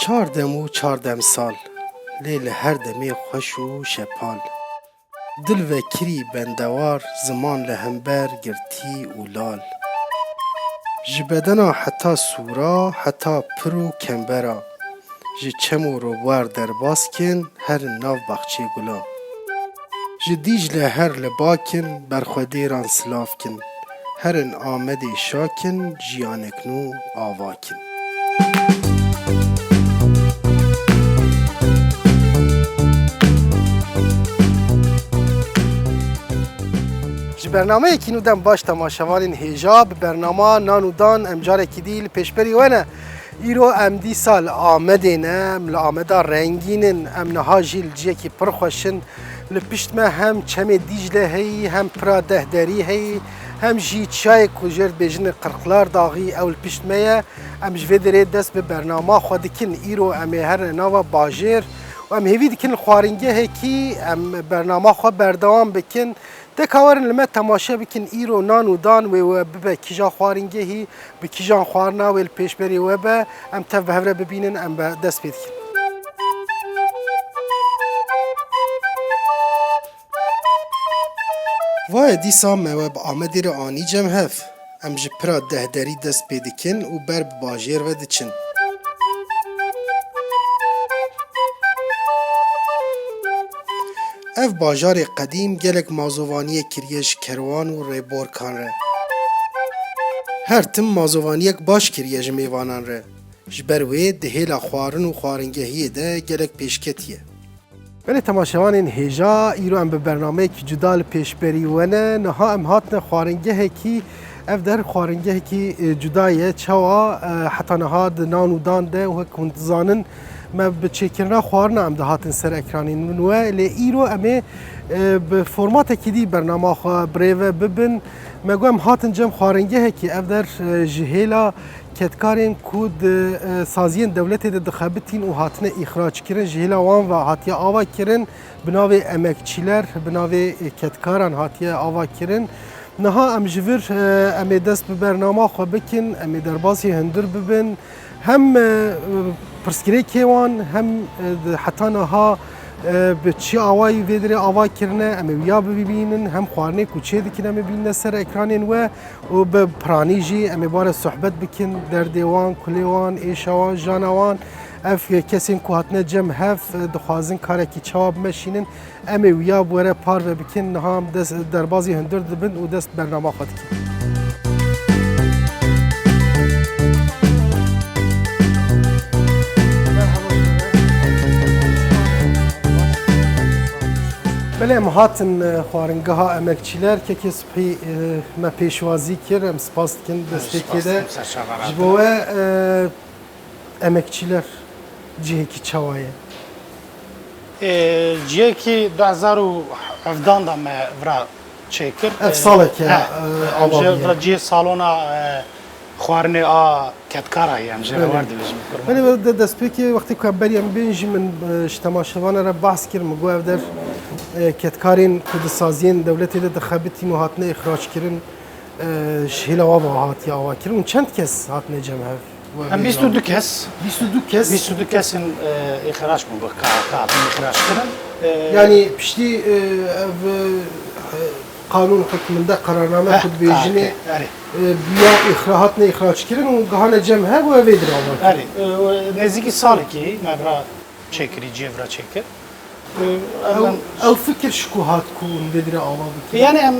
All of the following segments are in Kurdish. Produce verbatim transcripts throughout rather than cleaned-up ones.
Çar dem û çar demsal, lê li her demê xweş û şepal. Dil vekirî bendewar, ziman li hember girtî û lal. Ji bedena heta sûra, heta pir û kembera. Ji çem û robar derbas kin, herin nav baxçê gulan. Ji Dîcle her li ba kin, berxwedêran silav kin. Herin Amedê şa kin, jiyanek nû ava kin. Ji bernameyekî nû dem baş temaşevanên hêja, bi bernama Nan û Dan em carekî dî li pêşberî we ne. Îro em dîsa li Amedê ne, em li Ameda rengîn in, em niha jî li ciyekî pir xweş in. Li pişt me hem çemê Dîcle heyî, hem pira deh derî heyî, hem jî çiyayê ku jê re dibêjin Qirqlar Daxî, ew li pişt me ye. Em ji vê derê dest bi bernama xwe dikin. Îro em ê herin nava bajêr û em hêvî dikin li xwaringehekî em bernama xwe berdewam bikin. Teka werin li me temaşe bikin, îro Nan û Dan wê we bibe kîjan xwaringehî, bi kîjan xwarina wê li pêşberê we be, em tev bi hev re bibînin, em be dest pê dikin. Vaye dîsa me we bi Amedê re anî cem hev. Em ji pira deh derî dest pê dikin û ber bi bajêr ve diçin. Ev bajarê qedîm gelek mazovaniyê kiriye ji kerwan û rêborkan re. Her tim mazovaniyek baş kiriye ji mêvanan re. Ji ber wê di hêla xwarin û xwaringehiyê de gelek pêşketî ye. Belê temaşevanên hêja, îro em bi bernameyekî cuda li pêşberî we ne. Niha em hatine xwaringehekî, ev der xwaringehekî, e, cuda ye. Çawa, e, heta niha di Nan û Dan de û wek hûn dizanin, me bi çêkirina xwarina em dihatin ser ekranên we. Lê îro em ê, e, bi formatekî dî bernama xwe bi rê ve bibin. Me got em hatin cem xwaringehekî, ev der, e, ji hêla kedkarên ku di, e, saziyên dewletê de dixebitîn û hatine îxrac kirin, ji hêla wan ve hatiye ava kirin, bi navê emekçiler, bi navê, e, kedkaran hatiye ava kirin. Niha em ji vir, e, em ê dest bi bernama xwe bikin, em ê derbasî hundir bibin. Hem, e, pirsgirêkê wan, hem, e, di heta niha, e, bi çi awayî vê derê ava kirine, em ê wiya bibînin, hem xwarinê ku çê dikin, em ê bînine ser ekranên we. Û bi piranî jî em ê bare sohbet bikin, derdê wan, kulê wan, êşa wan, jana wan. Ev kesên ku hatine cem hev, dixwazin karekî çawa bimeşînin, em ê wiya bi we re parve bikin. Niha em dest, derbazî hundir dibin û dest bernama xwe dikin. Belê em hatin, e, xwaringeha emekçiler, kekê Hî, e, me pêşwazî kir, em spas dikin destpêkê de. Ji bo we, e, emekçiler cihekî çawa ye? E, cihekî du hezar û hevdan de me vira çêkir. Ev salek e, e, ava bûye. Vira cihê salona, e, xwarinê a kedkara ye, em jê re wer dibêjin bi kurmancî. Belê, de-, destpêkê wextê ku em berî em bên jî min, e, ji temaşevana re behs kir, min got ev der, e, kedkarên ku di saziyên dewletê de dixebitîn û hatine îxrac kirin, e, ji hêla wan ve hatiye ava kirin û çend kes hatine cem hev? Em bîst û du kes. Bîst û du kes? Bîst û du kesên, e, îxrac bûn, bi K H K hatin îxrac kirin. E, yanî piştî, e, ev, e, qanûn hukminde, qerarname ku dibêjinê, e, biya îxra-, hatine îxrac kirin û gihane cem hev û ev ê dirava kirin. Erê, e, nêzîkî salekî me vira çêkirî, cihê vira çêkir. E, ew, ew fikir ji ku hat ku hûn vê dire ava bikin? Yani em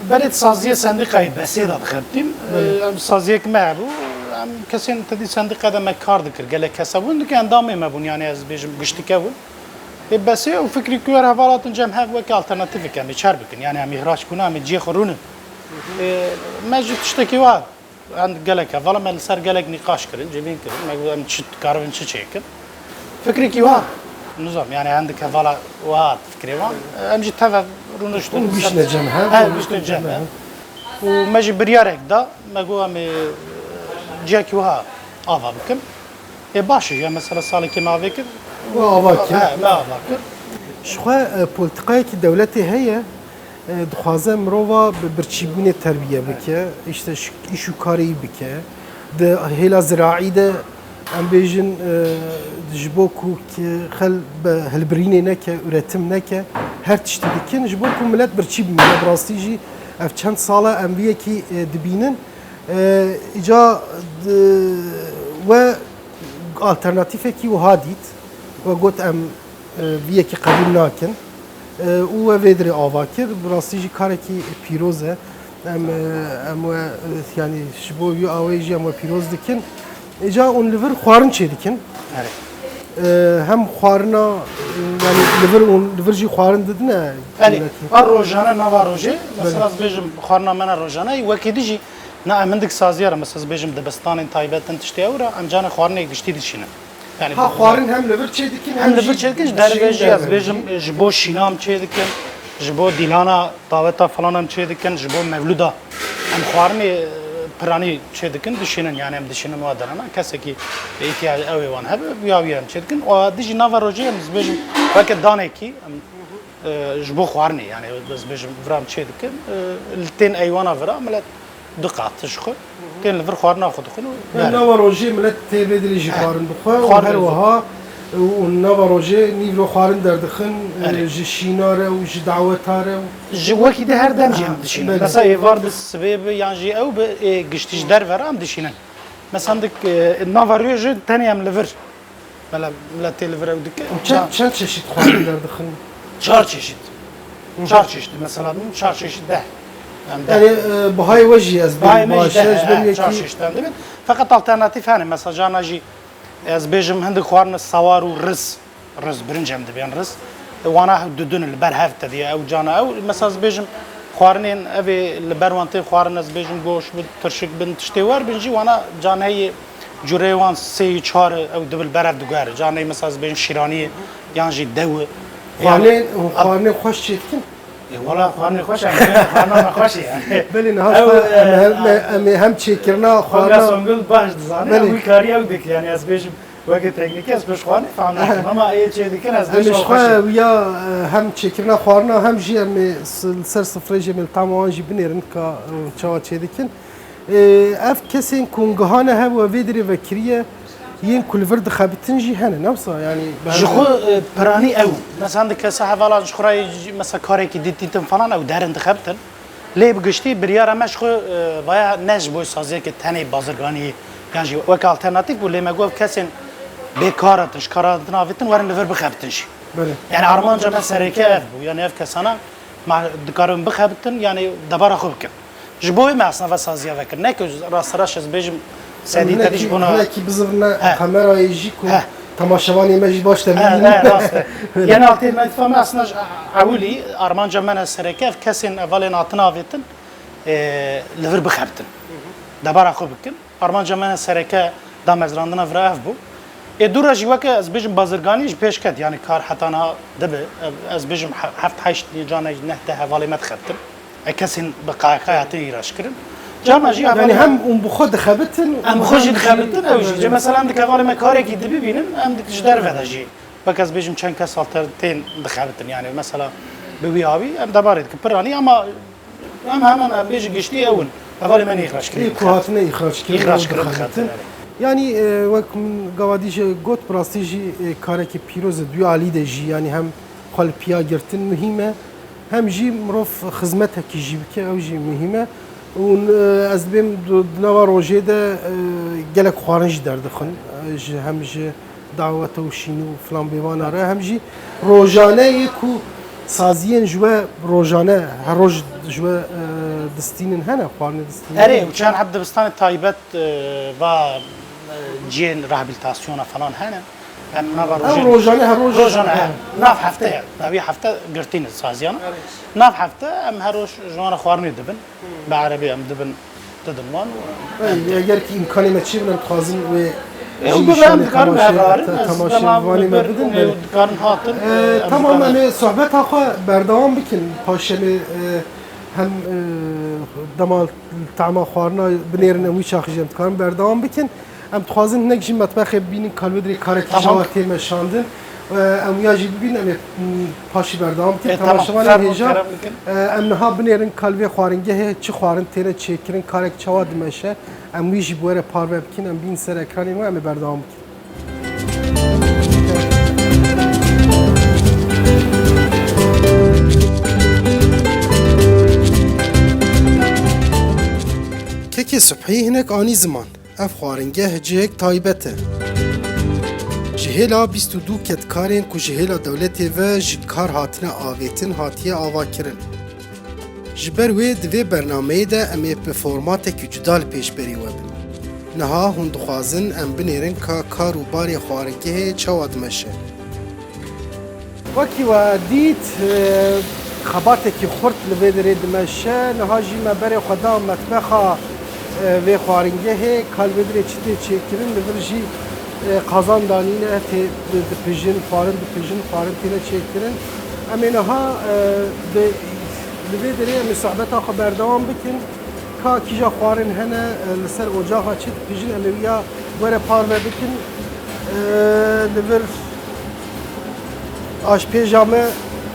berê di saziyê sendîkayê besê de dixebitîn. E, em saziyek me hebû, em kesên tedî sendîqe de me kar dikir, gelek kes hebûn, dike endamê me bûn, yani ez bêjim giştike bûn. Ê besê û fikrî ku her heval hatin cem hev weke alternatîfek em ê çer bikin. Yani em îhraç bûne, em ê cihê xwe rûnin. Ê, me ji tiştekî wa, em gelek hevala me li ser gelek nîqaş kirin, civîn kirin. Me got em çi dikaribin, çi çêkin. Fikrekî wa, nizam, yani hindik hevala wa fikrê wan. Em jî teve rûniştin. Hûn bişne cem hev? He, biştin cem hev. Û me jî biryarek da, me got em ê cihekî wiha ava bikin. Ê, baş e, ya mesela salekê me avê kir. We ava kir. He, me ava kir. Ji xwe, e, polîtîkayekî dewletê heye, e, dixwaze mirova bi birçîbûnê terbiye bike, işte ş-, îş û karê wî bike. Di hêla ziraî de, Em bêjin, e, ji bo ku ki xel bi hilbirînê neke, üretim neke, her tiştî dikin, ji bo ku milet birçî bimîne. Bi rastî jî ev çend sal e em vî yekî, e, dibînin. E, îca, e, we alternatîfekî wiha dît, we got, em, e, vî yekî qebûl nakin. E, û we vê dirê ava kir. Bi rastî jî karekî pîroz e. Em, e, em we, e, yanî ji bo wî awayî jî em we pîroz dikin. Îca hûn li vir xwarin çêdikin. Erê. E, hem xwarina, e, yanî li vir hûn, li vir jî xwarin didine Erê, miletî. Her rojane nava rojê, mesela ez bêjim xwarina me ne rojane, wekî dî jî na em hindik saziya re, mesela ez bêjim dibistanên taybet in tiştê ew re, em canê xwarinê giştî dişînin. Yani Ha, xwarin hem li vir çêdikin, hem li vir çêdikin, ji derve jî, ez bêjim, ji bo şîna em çêdikin, ji bo dîlana daweta falan em çêdikin, ji bo mevlûda em xwarinê, e, piranî çêdikin, dişînin, yani em dişînin wa derana. Kesekî îhtiyacê ew ê wan hebe, ya wî em çêdikin. Û dijî nava rojê em, ez bêjim, weke danekî, em, e, ji bo xwarinê, yani ez bêjim, vira em çêdikin, e, li tên eywana vira, milet du qat ji xwe. Tên li vir xwarina xwe dixwin û Her nava rojê milet tê vê dirê jî xwarin dixwe û Xwarin her dixwe. wiha, e, û nava rojê nîvro xwarin derdixin, e, Erê. ji şîna re û ji daweta re û Ji wekî de her dem jî em dişînin. Belê. Mesela êvar bi sibê bi yan jî ew bi, ê, giştî ji derve re em dişînin. Mesela dik, e, nava rojê tenê em li vir. Mele-, milet tê li vir ew dike. Çend, çend çeşit xwarin derdixin? Çar çeşit. Çar çeşit. Mesela çar çeşit de. Yani de. Yani, e, bahayê we jî ez Bahayê bêjim me jî baş de, e, ji ber he, yekî çar çeşit em dibin. Feqet alternatîf hene. Mesela cana jî ez bêjim hindik xwarin sawar û riz. Riz, birinc em dibên riz. E, wana ew didin li ber hev te diye. Ew cana ew. Mesela ez bêjim xwarinên evê li ber wan tê xwarin ez bêjim goş bin, tirşik bin, tiştê wer bin jî wana can heye. Cureyê wan sê û çar e, ew dibil berev diguhere. Canê mesela ez bêjim şîraniyê yan jî dew e. Xwarinê, Yani, xwarinê xweş çêdikin? E, wala xwarinê xweş e, xwarina me xweş e yani. Belê, niha Ew, xwe-, e, em hem, em ê hem çêkirina Olga xwarina Songül baş dizane, Belê. Ew wî karî ew dike yani ez bêjim weke teknîkî ez pêş xwarinê fehm nakim ama ê çêdikin ez Em bêjim ji xwe xweş e. Ya, e, hem çêkirina xwarina hem jî em ê s-, li ser sifrê jî em ê li tam wan jî binêrin ka, e, çawa çêdikin. Ê, ev kesên ku hûn gihane hev we vê dirê vekiriye, yên ku li vir dixebitin jî hene, ne wisa? Yanî, Ji xwe, e, piranî ew. Mesela di kesa hevalan ji xwe re, mesela karekî dît dîtin falan ew derin dixebitin. Lê bi giştî biryara me ji xwe, e, vaya ne ji bo saziyeke tenê bazirganî yan jî weke alternatîf bû, lê me got kesên bêkar hatin, ji kar hatin avêtin, werin li vir bixebitin jî. Belê. Yani armanca me sereke ev bû. Yani ev kesana ma dikarin bixebitin, yani debara xwe bikin. Ji bo wê me esnafa saziya vekir. Ne ku rasterast ez bêjim sedî Hinekî, tedî ji bona hinekî bizirne He. kamerayê jî ku He. temaşevanê me jî baş He, demînin. he, rast e. Genel têr me dîfa me esna ji ewilî armanca me ne sereke ev kesên hevalên hatin avêtin, e, li vir bixebitin. Debara xwe bikin. Armanca me ne sereke damezrandina vira ev bû. Ê dû re jî weke ez bêjim bazirganî ji pêş ket, yani kar heta niha dibe. Ez bêjim he-, heft heşt canek neh de hevalê me dixebitin. E kesên bi qayqay hatin îraşkirin. Cama jî Yani hevalê hem hûn bi xwe dixebitin û Em xwe jî hem dixebitin, ew jî. Cê mesela em dike hevalê me karekî dibibînin, em dik ji derve de jî. Wek ez bêjim çend kes alter tên dixebitin, yani mesela bi wî awî em debarê dikin piranî ama Em hemen em bêjin giştî ew in. Hevalê me nê îxrac kirin. Ê ku hatine îxrac kirin, Îxrac û kirin, dixebitin. dixebitin, erê. Yanî, e, wek min gava dî jî got, bi rastî jî, e, karekî pîroz e, duyalî de jî, yanî hem xwe li piya girtin muhîm e, hem jî mirov xizmetekî jî bike, ew jî muhîm e. Û, e, ez dibêm di, di nava rojê de, e, gelek xwarin jî derdixin, e, ji hem ji daweta û şîn û filan bêvana re, hem jî rojane yê ku saziyên ji we rojane, her roj ji we, e, distînin hene, xwarinê distînin Erê, hene? û çend heb dibistanê taybet, e, va, e, cihên rehabilitasyona falan hene. Em nava Ew rojê rojane, her roj Rojane, he. he. Nav hefte ye. Navî hefte girtînin saziyana. Erê. Nav hefte em her roj ji wan re xwarinê dibin. Bi erebî em dibin, didin wan û Ey, eger ki îmkanê me çêbin, em dixwazin wê Ew jî bi me şanê em dikarin temaşe-, hevarin, te-, ez temaşevanê dema me bidin, û belê. dikarin hatin, E, em tamam, dikarin em ê sohbeta xwe berdewam bikin. Paşemê, e, hem, e, dema tema xwarina binêrin, em wî çaxî jî em dikarin berdewam bikin. Em dixwazin hinek jî metbexê bibînin, ka li wê dirê karekî Tamam. çawa tê meşandin. E, em wiya jî bibînin, em ê, m, paşî berdewam bikin. E, tamam. Temaşevanên Fermo, hêja, kerem bikin. e, em niha binêrin ka li vê xwaringehê çi xwarin têne çêkirin, karek çawa dimeşe. Em wî jî bi we re parve bikin, em bîn ser ekranên we, em ê berdewam bikin. Kekê Subhî hinek anî ziman. Ev xwaringeh cihek taybet e. Ji hêla bîst û du kedkarên ku ji hêla dewletê ve ji kar hatine avêtin hatiye avakirin. Ji ber wê di vê bernameyê de em ê bi formatekî cuda li pêşberî we bin. Niha hûn dixwazin em binêrin ka kar û barê xwaringehê çawa dimeşe. Wekî we dît, e, xebatekî xurt li vê derê dimeşe. Niha jî me berê xwe da metbexa, e, vê xwaringehê, ka li vê derê çi tê çêkirin, li vir jî, e, qazan danîne, tê di-, dipijin, xwarin dipijin, xwarin têne çêkirin. Em ê niha, e, bi-, li vê derê em ê sohbeta xwe berdewam bikin. Ka kîja xwarin hene, e, li ser ocaxa çi dipijin, em ê wiya were parve bikin. E, li vir aşpêja me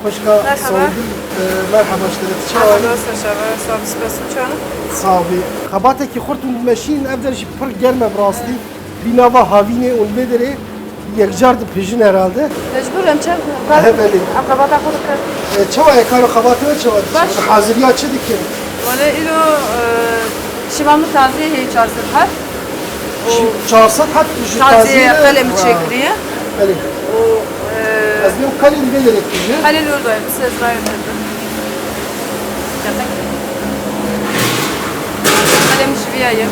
xwişka Merhaba. Songul, e, merheba ji te re, tu çawa yî? Merhaba, sağ ol, sağ ol, spas, çawa? Sax bî. Xebatekî xurt hûn dimeşîn, ev der jî pir germ e bi rastî. Bî nava havînê û li vê derê yekcar dipijin herhalde. Mecbûr em çawa? He, belê. Em xebata xwe dikin. E, çawa ye kar û xebatê we çawa diçe? Baş. Haziriya çi dikin? Wele îro, e, şiva min tazê heye çar sed heb. Şi-, çar sed heb ji tazê tazê ye, qelê min çêkiriye. Belê. Û, e, ez bêm qelê li vê derê dipije. Qelê li wir dayê, bi sezrayê min. Qelê min ji viya ye. Ha,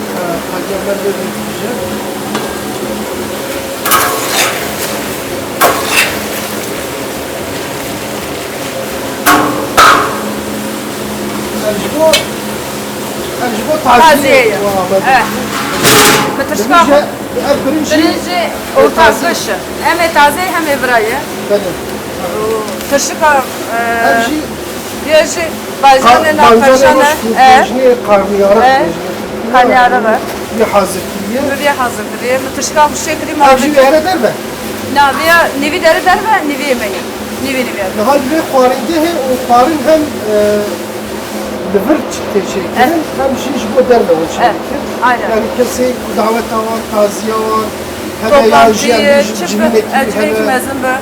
qelê min ji viya ye. Ev ji bo, ev ji bo taziyê ye. Taziyê ye. Wa, belê. Eh. Bi tirşika birinci, ev birinci, birinci orta taziyê. Giş e. Hem ê tazê hem ê vira ye. Belê. Tirşika, e, ev jî Vê jî bacanê na qerşan e. Bacanê karniyarık. E. Karniyarık e. Vê hazir kiriye. Vê hazir kiriye. Min tirşika xwe çêkirî ma. Ev jî vê here derve? Na, vê nîvî dere derve, nîvî yemeği. Nîvî nîvî. Niha li vê xwaringehê û xwarin hem, e, li vir tê çêkirin, hem jî ji bo derve çêkirin. Aynen. Yani kesê ku daweta wan, taziya wan, hebe ya jî em bêjin civînekî hebe. Mezin be.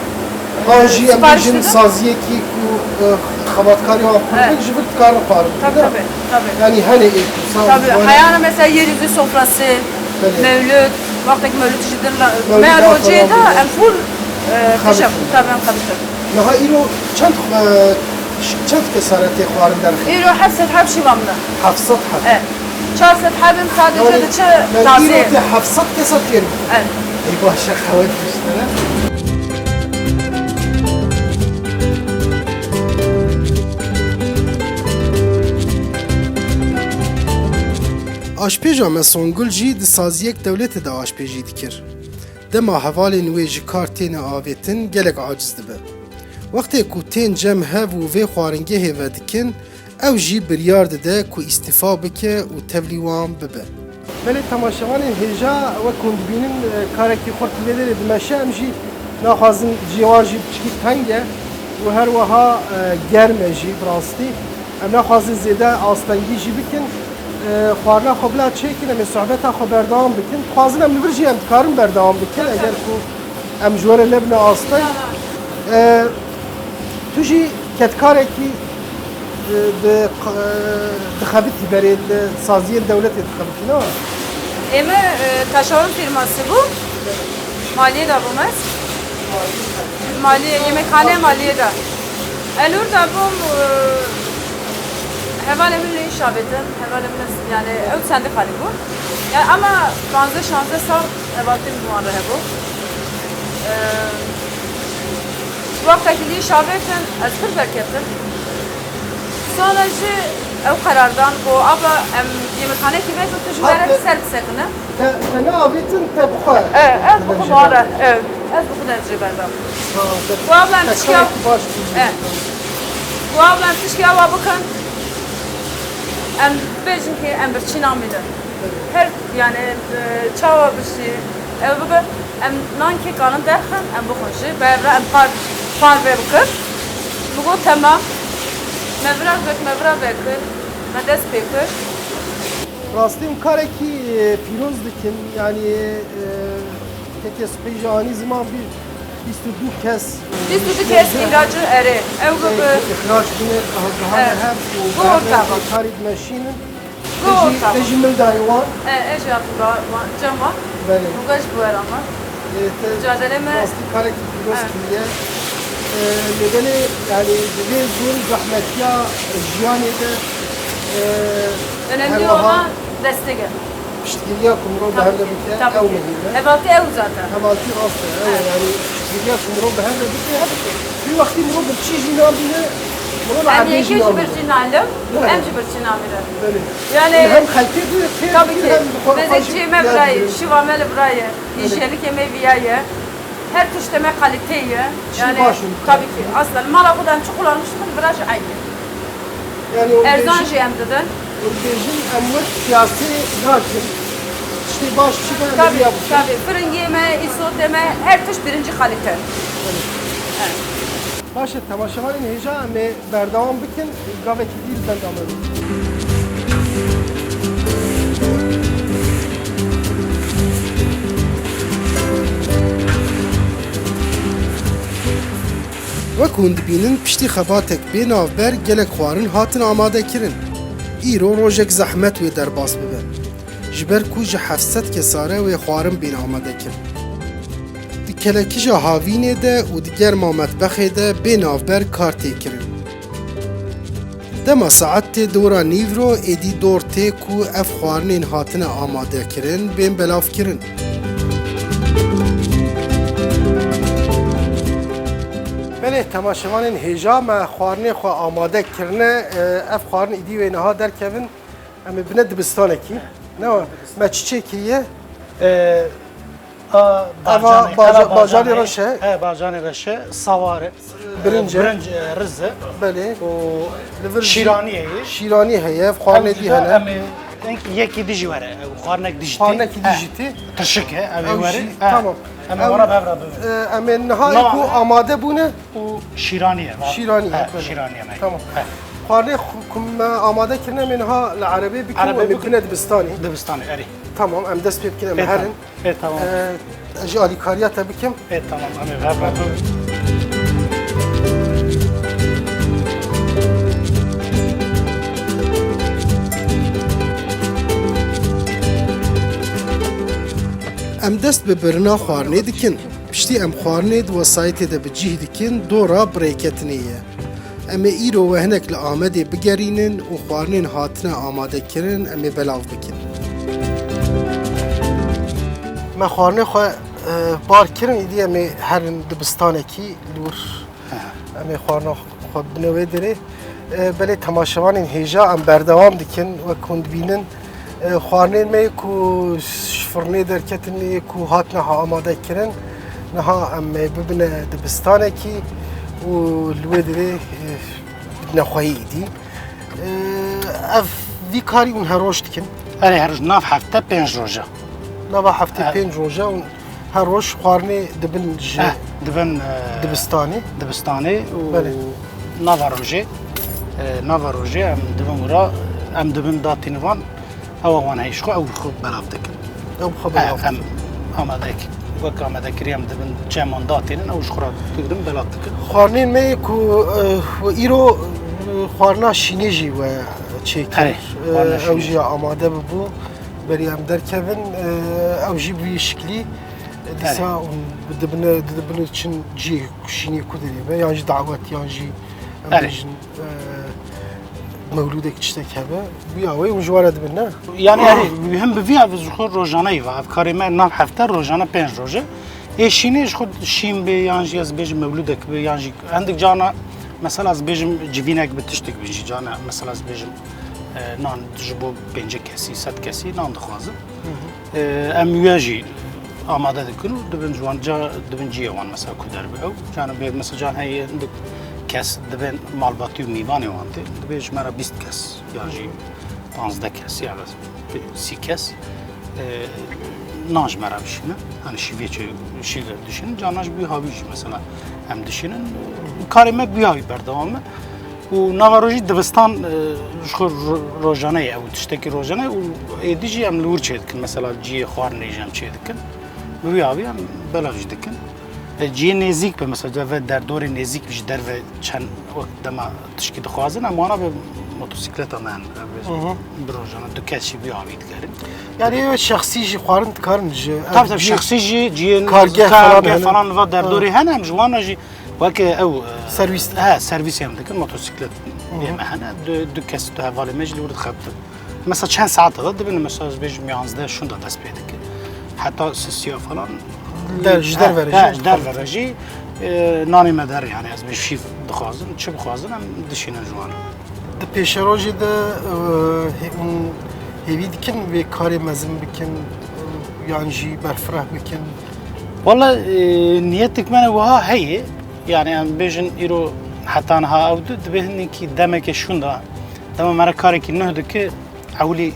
An jî em bêjin saziyekî ku, e, xebatkarê wan pir bin, ji vir dikarin xwarin bidin. Tabii, tabii, tabii. Yanî hene ê ku saz. Tabii, heyana mesela yer yüzü sofrası, belê, mewlid, wextek mewlid jî din la, mewlid me rocê da em full, e, xebitî. Tabii em xebitî. Niha îro çend, e, çend kesane tê xwarin derxî? Îro heft sed heb şiva min e. Heft sed heb. E. Çar sed hebin sadece diçe tazê. Îro tê heft sed kesa têr. Evet. Ey baş e, qewet diştene. Aşpêja me Songul jî di saziyek dewletê de aşpêjî dikir. Dema hevalên wê ji kar têne avêtin gelek aciz dibe. Wextê ku tên cem hev û vê xwaringehê vedikin, ew jî biryar dide ku îstîfa bike û tevlî wan bibe. Belê temaşevanên hêja, wek hûn dibînin, e, karekî xurt li vê derê dimeşe, em jî naxwazin cihê wan jî piçikî teng e û her wiha, e, germ e jî bi rastî. Em naxwazin zêde astengî jî bikin. E, xwarina xwe bila çêkin, em ê sohbeta xwe berdewam bikin. Dixwazin em li vir jî em dikarin berdewam bikin, eger ku em ji we re nebine asteng. E, tu jî kedkarekî, e, di, e, dixebitî berê li saziyên dewletê dixebitî, ne? Ê me, e, taşeron firması bû. Maliyê de bûm ez. Maliyê, yemekxane maliyê de. Elûr de bûm, e, hevalê min lê îşa bêtin. Hevalê min, yani, ew çendî xalî bû. Yani, ama panzdeh şanzdeh sal hevaltî min wan re hebû. E, wextekî lê îşa bêtin, ez pir derketim. Sonra jî ew qerar dan ku, abla, em yemekxanekî vekin, tu ji me re ser bisekine. Te, te neavêtin, te bi xwe. E, ez bi xwe, bi xwe re, e, ez bi xwe dest jê berdam. Ha, te, ku abla em tiştya, baş bû. E. Ku abla em tiştya wa bikin, em bêjin ki em birçî namînin. Her, yani, e, çawa bişî, ew bibe, em nankê kanin derxin, em bixwin jî, bi hev re em par, parve bikir. Min got, temam. Me vira vek, me vira vekir, me dest pê kir. Rastî hûn karekî, e, pîroz dikin, yanî, e, kekê sibê jî anî ziman bî bîst û du kes, e, Bîst û du kes îlacı erê. Ew e, bi ixrac bine, daha, daha e, hev û bu ortağı. Karî dimeşînin. Go Te jî, ortağı. Te jî mil dayê wan. E, e jî hatî ba-, wan, cem wan. Belê. Û ge ji bo erama. E, te Mücadele me. Rastî karekî pîroz kiriye. E, lê belê, yani, di vê zor û zehmetiya jiyanê de, e, Önemli olan destek e. Piştgiriya ku mirov bi hev re bike, ew muhîm e. Hevaltî ew zaten. Hevaltî rast e, ew e, yani, piştgiriya ku mirov bi hev re bike, vî wextî mirov bi çi jî nabîne, mirov li erdê jî nabîne. Em yekê ji bir jî nalim, em ji bir jî namîne. Belê. Yani, hem xelkê bi fêr dikir, hem bi xwe, xwe jî cê me birayê, şiva me li birayê, hîjelikê me viya ye. Her tiştê me kalîte ye. Yani, tabii ki. Aslen mala xwe de em çi kullanmış bin, bira jî eyb e. Yani, erzan jî em didin. Hûn dibêjin em wek siyasî nakin. Tiştê baş çi be, em ê viya bikin. Tabii, tabii. Firingê me, îsotê me, her tişt birinci kalîte. Evet. Baş e, temaşevanên hêja em ê berdewam bikin, gavekî dî li benda me bin. Wek hûn dibînin, piştî xebatek bê navber gelek xwarin hatin amadekirin. Îro rojek zehmet wê derbas bibe. Ji ber ku ji heft sed kesare wê xwarin bên amadekirin. Di kelekija havînê de û di germa metbexê de bê navber kar tê kirin. Dema saet tê dora nîvro, êdî dor tê ku ev xwarinên hatine amadekirin bên belavkirin. Belê, temaşevanên hêja, me xwarinê xwe amade kirine. Ev xwarin êdî wê niha derkevin. Em ê bine dibistanekî. Ne wa? Me çi çêkiriye? E, a, eva bacanê, baca-, eva bacanê, bacanê reş e. He, bacanê reş e. Sawar e. Birinc e. Birinc, e, riz e. Belê. Û şîraniyê ye. Şîranî heye, xwarinê dî hene. Em ê, yekî dî jî were. Ew xwarinek dî jî tê. Xwarinekî dî jî tê. Tirşik e, ew ê were. Ew jî, tamam. Em ê were bi hev re bibin. E, em ê niha ku amade bûne. Û şîranî ye. Şîranî ye, belê. Şîranî ye. Tamam. Xwarinê xwe ku me amade kirine, em ê niha li erebê bikin, em ê bine dibistanê. Dibistanê, erê. Tamam, em dest pê bikin, em herin. E, tamam. E, ez jî alîkariya te bikim. E, tamam, em ê hev re bibin. Em dest bi birina xwarinê dikin. Piştî em xwarinê di wesayîtê de bi cih dikin, dora birêketinê ye. Em ê îro we hinek li Amedê bigerînin û xwarinên hatine amadekirin em ê belav bikin. Me xwarinê xwe, e, bar kirin, îdî em ê herin dibistanekî li wir. Em ê xwarina xwe bine wê derê. E, belê temaşevanên hêja em berdewam dikin. Wek hûn dibînin, e, xwarinên me yê ku ji firnê derketin, yê ku hatine ha amade kirin, niha em ê bibine dibistanekî û li wê derê, e, bidine xweyî îdî. E, ev, vî karî hûn her roj dikin? Erê, her roj, nav hefte pênc roj e. Nava heftê pênc roj e hûn her roj xwarinê dibin ji dibistanê. Dibistanê û nava rojê, e, nava rojê em dibin wira, em dibin datînivan, ew wan heyş xwe, ew xwe belav dikin. Ew xwe belav dikin. Em amadek-, wek amadekirî em dibin çeman datînin, ew ji xwe re digirin belav dikin. Xwarinên me yê ku, e, we îro, e, xwarina şînê jî we çêkir. Erê, xwarina şînê. Ew jî amade bibû. Berî em derkevin, e, ew jî bi vî şiklî, e, dîsa hûn dibine, dibine çin cihê şînê ku derê be, yan jî dawet, yan jî em bêjin, e, mewlûdek tiştek hebe. Bi ya wê hûn ji wan re dibin, ne? Yani, erê, him bi vî ev ji xwe rojane yî va. Ev karê me nav hefte rojane pênc roj e. Ê şînê ji xwe şîn bê, yan jî ez bêjim mewlûdek bê, yan jî hindik cana, mesela ez bêjim civînek bi tiştek bin jî cana, mesela ez bêjim, e, nan ji bo pêncî kesî, sed kesî nan dixwazin. Hı hı. E, em wê jî amade dikin û dibin ji wan ca, dibin cihê wan mesela ku derbe ew. Cana bê mesela can heye hindik kes dibên malbatî û mîvanê wan tê. Dibê ji me re bîst kes, yan jî panzdeh kes, ya sî kes, e, nan ji me re bişîne. Hani şîvê çi, şîvê dişînin. Cana ji bî havî jî mesela em dişînin. Karê me bi havî berdewam e. Û nava rojî dibistan, e, ji xwe ro-, rojane ye, ew tiştekî rojane ye û êdî jî em li wir çêdikin. Mesela cihê xwarinê jî em çêdikin. Bi wî awî em belav jî dikin. E, cihê nêzîk be, mesela ve derdorê nêzîk be, ji derve çend wek dema tişkî dixwazin, em wana bi motosikleta me, em Hı hı. bi rojane du kes jî bi wî awî digerin. Yani ew şexsî jî xwarin dikarin ji Tabii, tabii, şexsî jî cihê kargeh kargeh falan hene. falan va derdorê Ha. hene, em ji wana jî weke ew, e, Servîs. he, servîsê em dikin, motosiklet Hı hı. ê me hene, du, du kes, du hevalê me jî li wir dixebitin. Mesela çend saet de dibin, mesela ez bêjim yanzdeh şûnda dest pê dike. Heta sisiya falan. Der, ji He, derve re he, jî ji derve re jî, e, nanê me der, yani ez bêjim şîv dixwazin, çi bixwazin em dişînin ji wan. Di pêşerojê de, e, hê-, hûn hêvî dikin vê karê mezin bikin, e, yan jî berfireh bikin? Wala, e, niyetik me ne wiha heye. Yani em bêjin îro heta niha ew du, dibê hinekî demeke şûnda. Dema me re karekî nuh dike, ewilî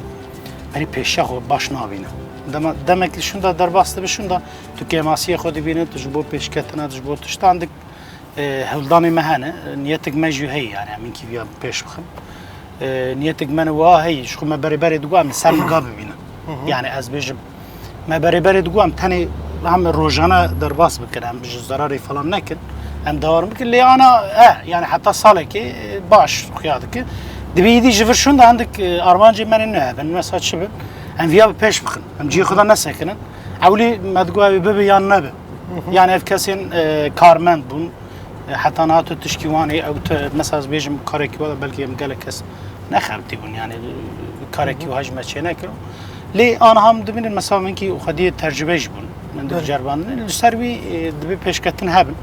berî pêşiya xwe baş nabîne. Dema, demek li şûnda derbas dibe şûnda, tu kêmasiyê xwe dibîne, tu ji bo pêşketina, tu ji bo tiştan dik, e, hewldanê me hene. Niyetik me jî heye, yani em hinkî viya pêş bixin. E, niyetik me ne wiha heye, ji xwe me berê berê digot em li ser miga bibînin. Hı hı. Yani ez bêjim, me berê berê digot em tenê hem rojane derbas bikin, em ji zararê falan nekin, em dewar bikin. Lê ana, e, yani heta salekê, e, baş xuya dike. Dibê îdî ji vir şûnda hindik, e, armancê me ne hebin, mesela çi bin, em viya bi pêş bixin. Em cihê xwe de nesekinin. Ewlî me digot ew ê bibe yan nebe. Hı hı. Yani ev kesên, e, karmend bûn. E, heta niha tu tişkî wan ê, ew te, mesela ez bêjim karekî wada belkî em gelek kes nexebitî bûn, yani, e, karekî Hı hı. wiha ji me çê nekir. Lê aniha em dibînin, mesela min kî xwediyê tecrube jî bûn. Min Belê. diceribandin. Li ser wî, e, dibê pêşketin hebin.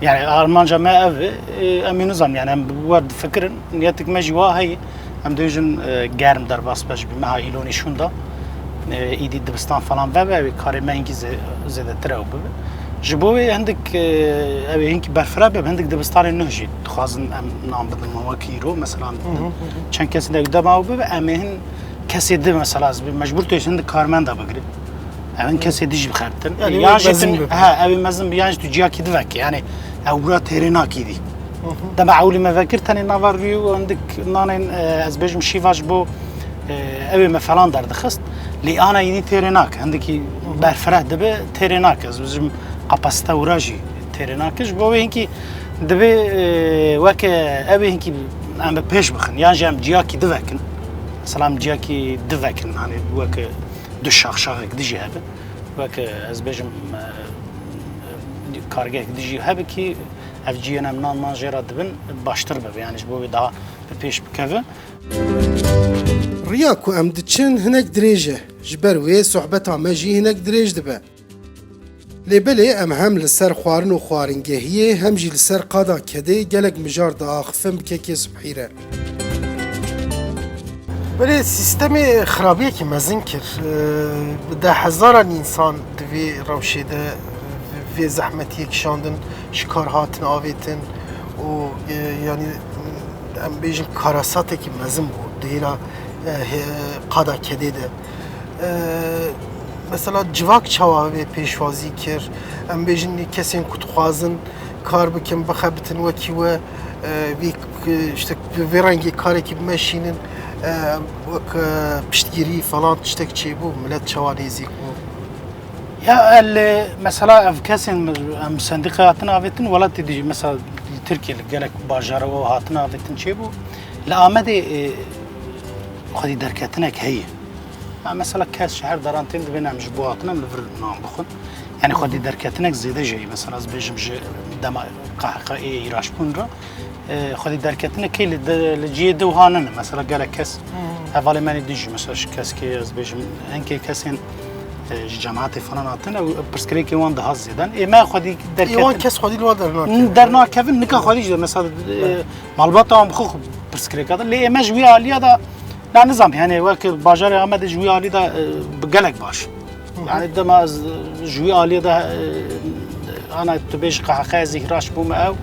Yani armanca me ev e, e, em ê nizanin, yani em bi wer difikirin, niyetik me jî wa heye. Em dibêjin, e, germ derbas be ji bi meha îlonî şûnda. E, îdî dibistan falan vebe, ew ê karê me hinkî zê-, zêdetir ew bibe. Ji bo wê hindik, e, ew ê hinkî berfireh be, hindik dibistanên nuh jî dixwazin em nan bidin me wekî îro. Mesela Hı hı, hı hı. çend kesên de dema ew bibe, em ê hin kesê di mesela ez bi mecbûr tu ê hindik karmenda bigrin. Ew hin kesê di jî bixebitin. Yani Yan wê jî mezin tu, be. he, ew ê mezin bi, yan jî tu ciyakî di vekî. Yani ew wira têrê nakî dî. Hı hı. Dema ewlî me vekir tenê nava rûyê û hindik nanên, e, ez bêjim şîva ji bo, e, ew ê me falan derdixist. Lê ana yînî têrê nake. Hindikî Hı hı. berfireh dibe têrê nake. Ez bêjim kapasite wira jî têrê nake. Ji bo wê hinkî dibê, e, weke ew ê hinkî em bi pêş bixin. Yan jî em ciyakî di vekin. Mesela em ciyakî di vekin. Hani weke du şaxşaxek dijî hebe. Weke ez bêjim, e, kargehek dijî hebe kî ev ciyên em nan man jê re dibin baştir bibe. Yani ji bo wê daha bi pêş bikeve. Riya ku em diçin hinek dirêj e. Ji ber wê sohbeta me jî hinek dirêj dibe. Lê belê em hem li ser xwarin û xwaringehiyê hem jî li ser qada kedê gelek mijar diaxifin bi kekê sibhî re. Belê sîstemê xirabiyekî mezin kir. Bi deh hezaran însan di vê rewşê de vê zehmetiyê kişandin, ji kar hatin avêtin û, e, yanî em bêjin karasatekî mezin bû di hêla, e, hê-, qada kedê de. E, mesela civak çawa vê pêşwazî kir? Em bêjin kesên ku dixwazin kar bikin, bixebitin wekî we, e, vî, işte, bi vê rengê karekî bimeşînin, e, wek, e, piştgirî falan tiştek çêbû, milet çawa nêzîk bû? Ya el, e, mesela ev kesên em sendîqe hatin avêtin, welatê dijî, mesela li Tirkiye li gelek bajara we hatin avêtin çêbû. Li Amedê, e, xwedî derketinek heye. Ya mesela kes ji her deran tên dibên em ji bo hatin em li vir nan bixwin. Yani xwedî derketinek zêde jî, mesela ez bêjim ji dema K H K ê hîraşbûn re, e, xwedî derketinek kê li de, li cihê di wiha nene. Mesela gelek kes, Hmm. hevalê me nê dijî, mesela ji keskê ez bêjim hinkê kesên, e, ji cemaetê falan hatin, ew pirsgirêkê wan daha zêden. Ê me xwedî Ê wan derketin. kes xwedî li wan dernakevin. Dernakevin, nika xwedî jî de, mesela, e, malbata wan bi xwe xwe pirsgirêka de. Lê ê me ji wî aliya de, na nizam, yani wek bajarê Amedê ji wî alî de, e, bi gelek baş. Hı hı. Yani dema ez, e, ji wî aliyê de, e, ana tu bêjî K H K ez hîraş bûme ew,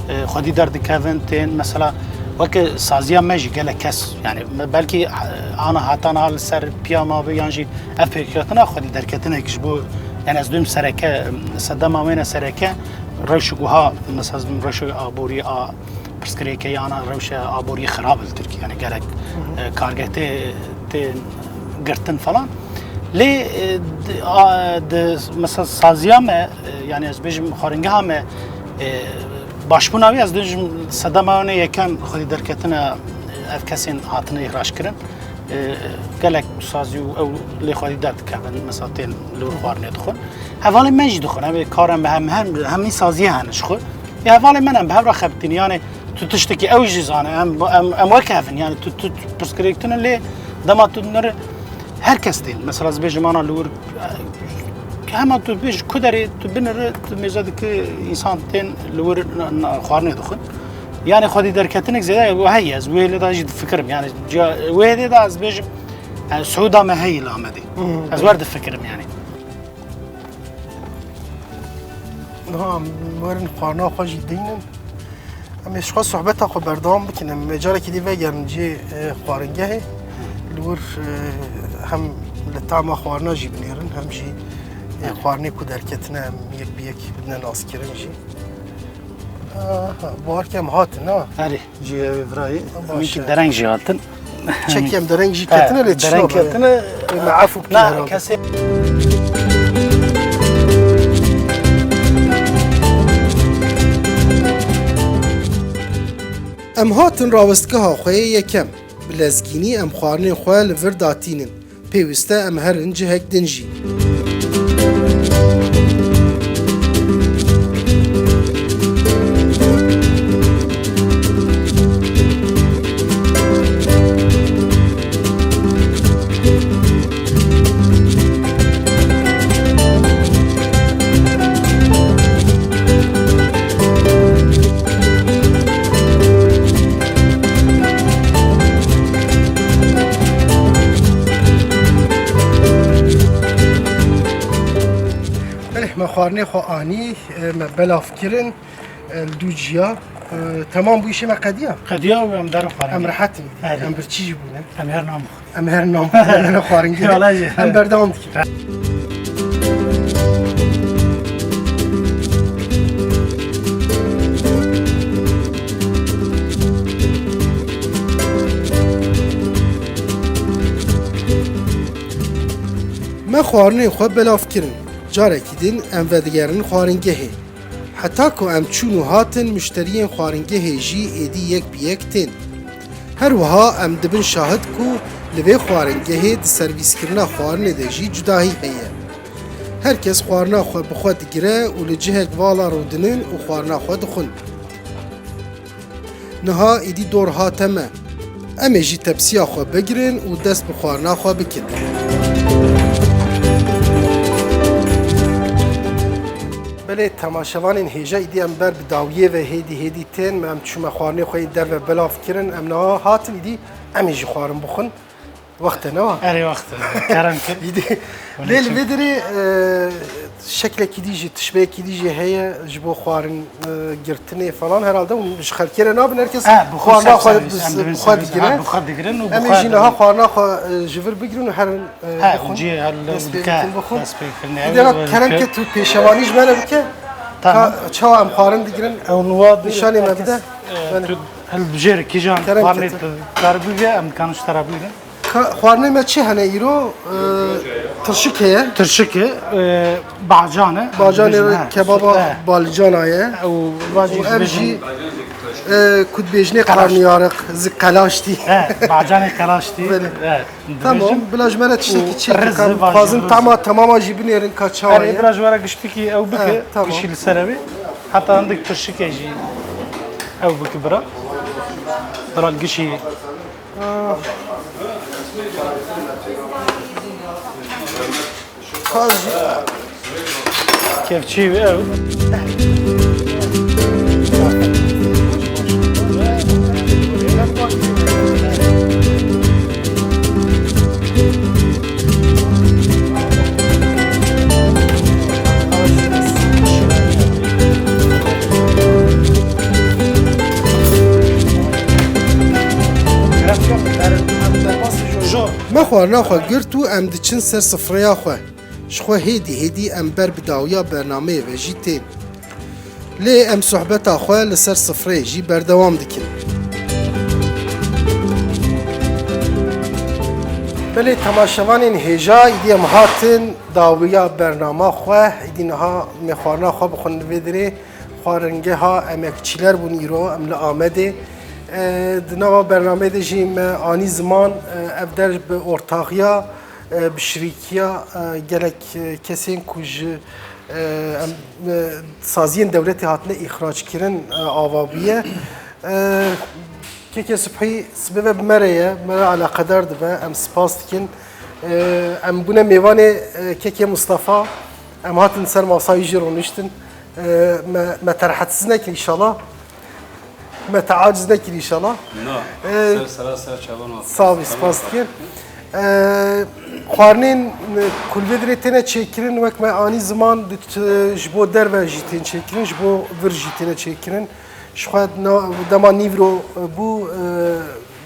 e, xwedî derdikevin tên, mesela weke saziya me jî gelek kes, yani me belkî, e, ana heta niha li ser piya mabe yan jî ev pêkhatina xwedî derketinek ji bo, yani ez duyum sereke, sedema wêne sereke rewşik wiha, mesela ez duyum rewşik aborî a Pirsgirêkê yana rewşa aboriyê xirab li Tirkiye, yani gelek, e, kargeh tê, tê girtin falan. Lê, e, di, a, di, mesela saziya me, e, yani ez bêjim xwaringeha me, e, başbûna wî ez dibêjim sedema wan ê yekem xwedî derketine, e, ev kesên hatine îhraç kirin. E, gelek sazî û ew lê xwedî derdikevin, mesela tên li wir xwarinê dixwin. Hevalên me jî dixwin, ev ê kar em hem, hem, hemî saziyê hene ji xwe. Ê hevalên me ne, em bi hev re xebitînin. Yani tu tiştekî ew jî zane, em, em, em wek hev in. Yani tu, tu, tu pirsgirêk tune lê dema tu dinere her kes tên. Mesela ez bêjim ana li wir, hema tu bêj ku derê tu binere, tu mêze dike însan tên li wir na, na, xwarinê dixwin. Yani xwedî derketinek zêde heye, ez wê lê de jî difikirim. Yani ciya, wê lê de ez bêjim, yani siûda me heye li Amedê. Hmm. Ez wer difikirim yani. Niha em werin xwarina xwe jî deynin. Em ê ji xwe sohbeta xwe berdewam bikin. Em ê carekî dî vegerin cihê, e, xwaringehê. Li wir, e, hem li tama xwarina jî binêrin, hem jî, e, xwarinê ku derketine em yek bi yek bidine naskirin jî. Aha, bawer ke em hatin, ha? Erê. Cihê ew ê virayê. Baş e. Min ki dereng jî hatin. Çekî em dereng jî ketine lê çi dereng ketine. Ê me efû bikî herhalde. Kesê. Em hatin rawestgeha xwe yê yekem. Bi lezgînî em xwarinên xwe li vir datînin. Pêwîst e em herin cihek din jî. Belê, me xwarinê xwe anî, e, me belav kirin, e, li dû ciya, e, temam bû, îşê me qediya. Qediya û em derin xwarinê. Em rehet in. Erê. Em birçî jî bûne. Em her nam bixwin. Em her nam bixwin, em xwaringehê. Wala jî. Em berdewam dikin. Me xwarinên xwe belav kirin. Carekî din em vedigerin xwaringehê. Heta ku em çûn û hatin, muşteriyên xwaringehê jî êdî yek bi yek tên. Her wiha em dibin şahid ku li vê xwaringehê di servîskirina xwarinê de jî cudahî heye. Her kes xwarina xwe bi xwe digire û li cihek vala rûdinin û xwarina xwe dixwin. Niha êdî dor hate me. Em ê jî tepsiya xwe bigirin û dest bi xwarina xwe bikin. Belê temaşevanên hêja, êdî em ber bi dawiyê ve hêdî hêdî tên, me em çûme xwarinê xwe yê derve belav kirin, em niha hatin, êdî em ê jî xwarin bixwin. Wext e, ne wa? Erê, wext e. Kerem kir. Lê li vê derê, e, şeklekî dî jî, tişbeyekî dî jî heye ji bo xwarin, e, girtinê falan. Herhalde hûn ji xelkê re nabin, her kes xwarina xwe bi xwe digire. Em ê jî niha xwarina xwe, e, ji vir bigirin û herin, e, bixwin. Dest pê bikin, bixwin. Dera kerem ke tu pêşevanî ji me re bike. Tamam. Çawa em xwarin digirin? Ew niha nîşanê me bide. Hel bijêre kîjan xwarinê tu karî bigire, em dikarin ji te re bigrin. Ka-, xwarinê me çi hene îro? E, tirşik heye. Tirşik e, e, bacan e. Bacanê kebaba balicana ye. Û ev jî, e, ku dibêjinê qarniyarix, zi qelaştî. He, bacanê qelaştî. Belê. Tamam, bila ji me re tiştekî çêke, ka em dixwazin tama temama jî binêrin ka çawa ye. Erê, bila ji we re giştikî ew bike, gişî li ser ew ê. Heta hindik tirşikê jî ew bike bira. Bira gişî. Kevçî wî ew. Me xwarina xwe girt û em diçin ser sifreya xwe. Ji xwe hêdî hêdî em ber bi dawiya bernameyê ve jî tên. Lê em sohbeta xwe li ser sifreyê jî berdewam dikin. Belê temaşevanên hêja, îdî em hatin dawiya bernama xwe. Îdî niha em ê xwarina xwe bixwin li vê derê. Xwaringeha emekçîler bûn îro, em li Amedê. E, di nava bernameyê de jî me anî ziman, e, ev der bi ortaxiya, e, bi şirîkiya, e, gelek, e, kesên ku ji, e, em, e, saziyên dewletê hatine îxrackirin, e, ava bûye. E, Kekê Subhî sibê ve bi me re ye, me re eleqedar dibe, em spas dikin. E, em bûne mêvanê, e, Kekê Mustafa, em hatin ser masa wî jî rûniştin. E, me, me te rehetsiz nekir înşallah. Me te aciz nekir înşallah. Na, Ee, ser sera ser çavan wan. Sağ ol, spas dikim. Ee, xwarinên, e, ku li vê derê têne çêkirin, wek me anî ziman, di, e, ji bo derve jî tên çêkirin, ji bo vir jî têne çêkirin. Ji xwe na, dema nîvro, e, bû, e,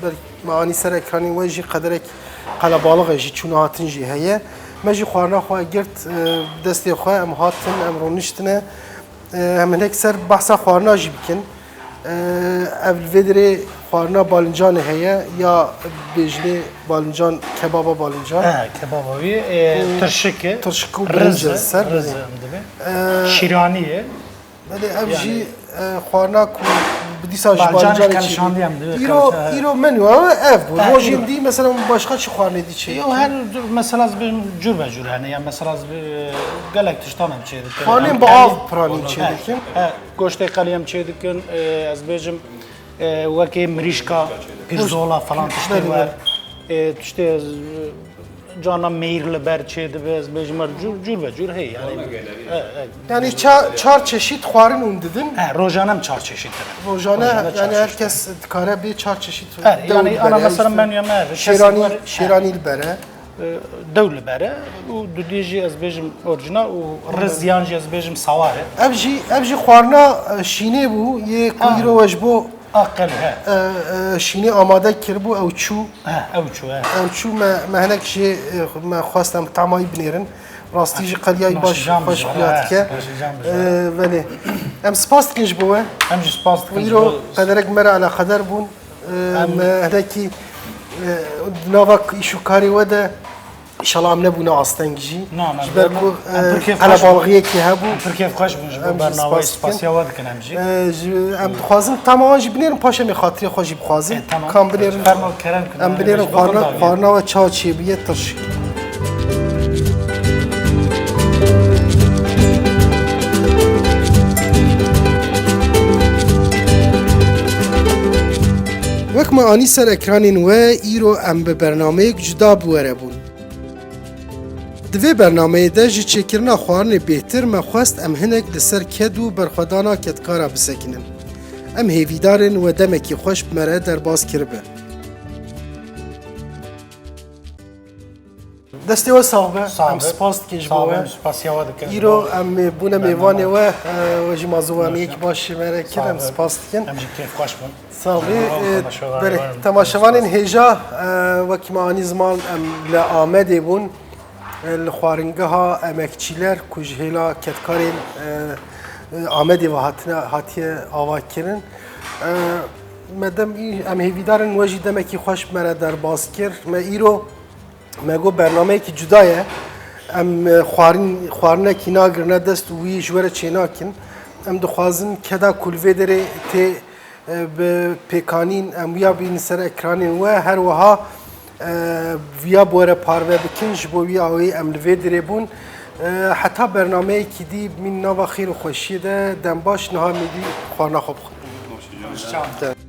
belkî me anî ser ekranên we jî qederek qelebalix e jî, çûna hatin jî heye. Me jî xwarina xwe girt, e, destê xwe, em hatin, em rûniştine. E, em hinek ser behsa xwarina jî bikin. E, ev li vê derê xwarina balincanê heye, ya bêjinê balincan, kebaba balincan. He, kebaba wî, e, Û tirşik e. Tirşik û Riz birinc e, e, ser riz e, belê. Em dibe. E, Şîranî ye. Belê ev Yani jî, e, xwarina ku bi dîsa ji Balincanê balincanê çêdibî. Qelişandî em dibe, Îro, qelişan, he. Îro menü ama ev bû. He, Rojên îro. Dî mesela başka çi xwarinê dî çê Yo, dikin? Her, mesela ez bêjim cur be cur hene. Yani mesela ez bê-, gelek tiştan em çê dikin. Xwarinên Em bi av qelî-, piranî çê he, dikin. He, goştê qelî em çê dikin. E, ez bêjim, e, wekê mirîşka, pirzola falan tiştê Belê, we. belê. E, tiştê ez, e, carna meyir li ber çê dibe, ez bêjim her cur, cur be cur hey yani. He, he. Yani ça-, çar çeşit xwarin hûn didin? He, rojane em çar çeşit didin. Rojane, Rojane çar yani çeşit. Herkes dikare bê çar çeşit He, dew yani li ana bere, mesela işte menüye me, şêranî, kesek var, he. Şêranî li bere. E, dew li bere û dudiyê jî ez bêjim orcina û riz yan jî ez bêjim sawar e. Ev jî, ev jî xwarina, e, şînê bû, yê ku Ah. îro we ji bo, Ah, qelî, he. e, e, şînê amade kiribû, ew çû. He, ew çû, he. Ew çû me, me hinek jê, e, me xwest em tama wî binêrin. Rastî jî qeliyayî baş, Naşican xweş bijara, xuya he, dike. Naşican bijara. E, belê. Em spas dikin ji bo we. Em jî spas dikin ji Îro bo qederek me re eleqeder bûn. Em, Em, e, hinekî, e, di nava îş û karê we de, înşallah em nebûne asteng jî. Na, na, Ji ber em, ku, em e, pir kêfxweş bûn. Qelebalixiyekî hebû. Em pir kêfxweş bûn ji bo Em jî bernameyê. Spas dikin. Spasiya we dikin em jî. E, ji, em dixwazin tema wan jî binêrin, paşê em ê xatirê xwe jî bixwazin. E, tamam. Ka em binêrin, Fermo, kerem kin, em em binêrin ji bo xwarina, xwe xwarina we çawa çêbûye tirşik. Wek me anî ser ekranên we, îro em bi bernameyek cuda bi we re bûn. Di vê bernameyê de ji çêkirina xwarinê bêhtir me xwest em hinek li ser ked û berxwedana kedkara bisekinin. Em hêvîdar in we demekî xweş bi me re derbas kiribe. Destê we sax be. Sax Em be. spas dikin ji Sax bo be, we. em spasiya we dikin. Îro em bûne Bernama. mêvanê we, e, we jî mazûwaniyekî Baş. baş ji me re kir. Sax Em be. spas dikin. Em jî kêfxweş bûn. Sax be. Bernama E, temaşevanê belê, we temaşevanên hêja, e, wekî me anî ziman em li Amedê bûn. E, li xwaringeha emekçîler ku ji hêla kedkarên, e, e, Amedê ve hatine, hatiye avakirin. E, me dem î-, em hêvîdar in we jî demekî xweş bi me re derbas kir. Me îro Me got bernameyekî cuda ye. Em, e, xwarin-, xwarinekî nagirine dest û wî ji we re çênakin. Em dixwazin keda ku li vê derê tê, e, bi pêkanîn, em wiya bînin ser ekranên we. Her wiha, e, wiya bi we re parve bikin. Ji bo wî awayî em li vê derê bûn. E, heta bernameyekî dî, mîn nava xêr û xweşiyê de. Dem baş, niha mîdî xwarina xwe bixwin.